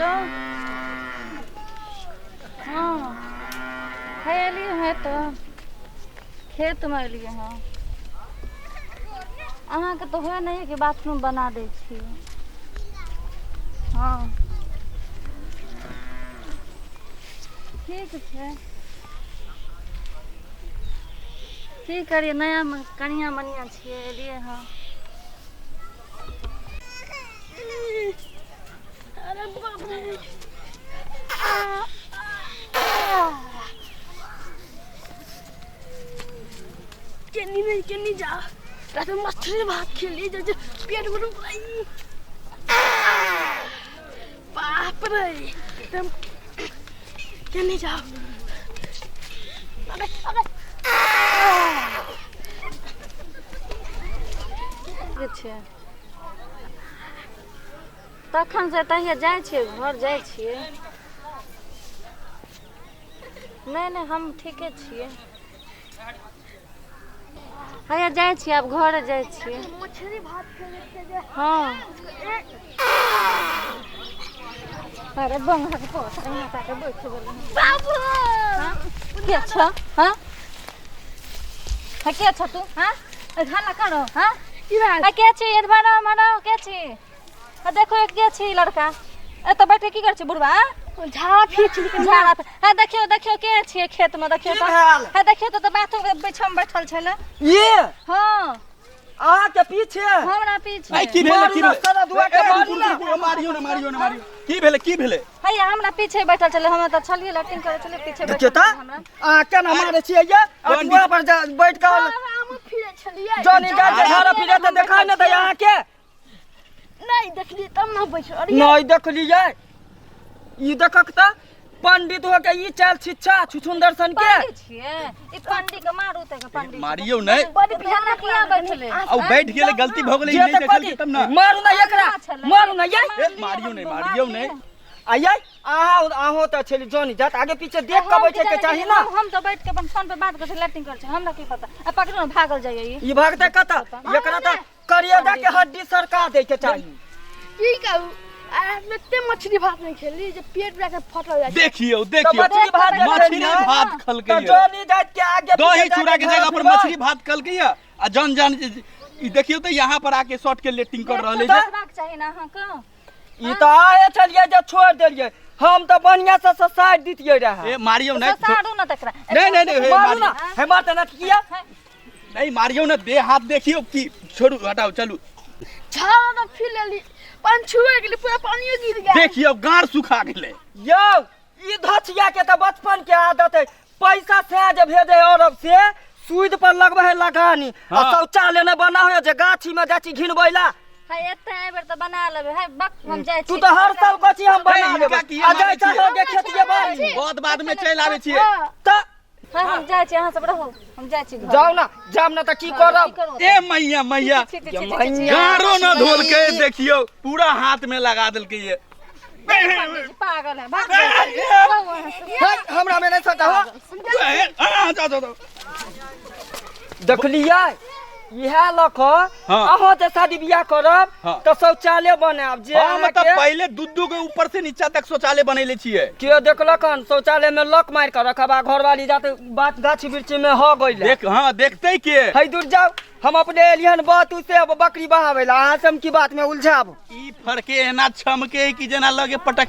Hello. हँ, हे एलियै हँ तऽ खेतमे एलियै हँ। अहाँके तऽ होइ नहि हइ कि बाथरूम बना दै छी। हँ, ठीक छै। की करियै, नया कनिआँ मनिआँ छियै, एलियै हँ। अरे बाप रे, केनी नहीं केनी जा रात में मछली भात खेली जे पेट में रुक रही। बाप रे, एकदम केनी जाओ। अरे अरे। ठीक छै, तखन से तहिया जाइ छियै, घर जाइ छियै। नहि नहि, हम ठीके छियै। हैया जाइ छियै, आब घर जाइ छियै। मछली भात खेले थे जे। हँ। अरे बंगा के पोता यहाँ ताके बैठ गेलै। बाबू। हाँ? के छ? हाँ? हाँ, के छ तू? हाँ, हल्ला करो। हाँ। की भेल? आ के छी? एतबा मनो के छी? आ देखो, एक के छी लड़का एतऽ बैठ के की कर छी बुढ़वा? झाड़ा फीच। झाड़ा। हाँ, देखियो देखियो, के छियै खेत में? देखियो। की तऽ भेल? हाँ, देखियो तऽ बाथरूम के पीछा में बैठल छलै। ये? हाँ। अहाँ के पीछे? हमरा पीछे। ऐ, की भेलै? की मारू ना भेलै? सारा दुआ के, ए, मारू रुकू, ना। रुकू, रुकू, मारियौ ना, मारियौ ना, मारियौ। की भेलै, की भेलै? हैया हमरा पीछे बैठल छलै। हम तऽ छलियै, लैट्रिन करै छलियै, पीछे बैठल देखियौ तऽ छलै हमरा। अहाँ केना मारै छियै ये? पंडित- अटुआ पर बैठ कऽ हम फिरे छलियै। जनी जा के झाड़ा फिरे तऽ देखाय नहि दैया अहाँके? नहीं देखलियै तब ना बैठल। अरे। नहि देखलियै? ई देखक तऽ पंडित हो के ई चाल छिच्छा छुछुंदर सन के। पंडित छियै ई? पंडित के मारू तऽ के पंडित। मारियौ नहि। बड़ी हमरा किया बैठले? आ ओ बैठ गेलै, गलती भऽ गेलै। जे नहि तऽ देखलकै कथी तब ना। मारू ना एकरा, मारू ना ये। ए, मारियौ नहि, मारियौ नहि। आइयै अहाँ, अहूँ तऽ छली जनी जात आगे पीछे देख कऽ बैठे के चाही ना। हम तऽ बैठ के अपन फोन पे बात करै छी, लैट्रिन करै छी, हमरा की पता? आ पकड़ू ने, भागल जाइए ई। ई भागतै कतऽ? एकरा तऽ करियदा के हड्डी सरका दै के चाही। की कहू, आज एते मछली भात नहीं खेली जे पेट पूरा के फटल जाइ छै। देखियौ तऽ देखियौ। मछली भात जे मछली खेलियै, भात तऽ खलकै। जनी जात के आगे पीछे दही चूड़ा के जाके जगह पर घर मछली भात खलकै आ जन जन ई देखियौ तऽ यहाँ पर आके शर्ट के लेटिंग कर रहल है। देखबाक चाही ने अहाँके। ई तऽ आए छलियै जे छोड़ि देलियै, हम तऽ बढ़िया से ससारि दितियै रहे। ए, मारियौ नहि। ससारू ने तकरा। नहीं, नहीं, नहीं, हे, मारू ना, हे मारते ना किया? नहीं, मारियौ ना, देह हाथ देखियौ की। छोड़ू, हटाउ, चलू। झाड़ा ना फिर लेली, पानी छुए गेली, पूरा पानियो गिर गेल। देखियौ, गाड़ सुखा गेलै। यौ, ई धचिया के तऽ बचपन के आदत है, पैसा से जे भेजे अरब से, सूद पर लगबै है लगानी आ शौचालय नहि बना हो जे गाछी में जाइ छी घिनबै ला। है एते एहि बेर तऽ बना लेबै। है बक, हम जाइ तू छी। तऽ हर साल कहै छी हम बना हे, हिनका लेबै किया आ जाइ मारै छै छियै? हो गे खेतिये बाड़ी। बहुत बाद में चलि आबै छियै। तऽ है हम जाइ छी, अहाँ सब रहू, हम जाइ छी घर। जाउ ना, जाम ना तऽ की करब? की करब? ए मैया मैया। छी, छी, छी, ये छी, छी, छी। मैया। गाड़ो न धोलकै, देखियौ, पूरा हाथ में लगा देलकै ये। पंडीजी पागल है, भाग जाइ छी। रहू अहाँ सब। हे, हमरा में नहि सटा हो। ए, आ, जाओ जाओ जाओ। देखलियै, इएह लऽ कऽ अहाँ जे शादी बियाह करब तऽ शौचालय बनायब जे हम तऽ अहाँके पहिले दू दू के ऊपर से नीचा तक शौचालय बनैले छियै। केओ देखलक हन? शौचालय में लक मारि कऽ रखब आ घरवाली जात बात गाछी वृक्षी में हो गइल। देख, हाँ, देखते के। है दूर जाओ, हम अपने एलियन बात से अब बकरी बहावे ला, अहाँ से हम की बात में उलझाब? ई फड़के एना छमके कि जेना लगे पटकिया।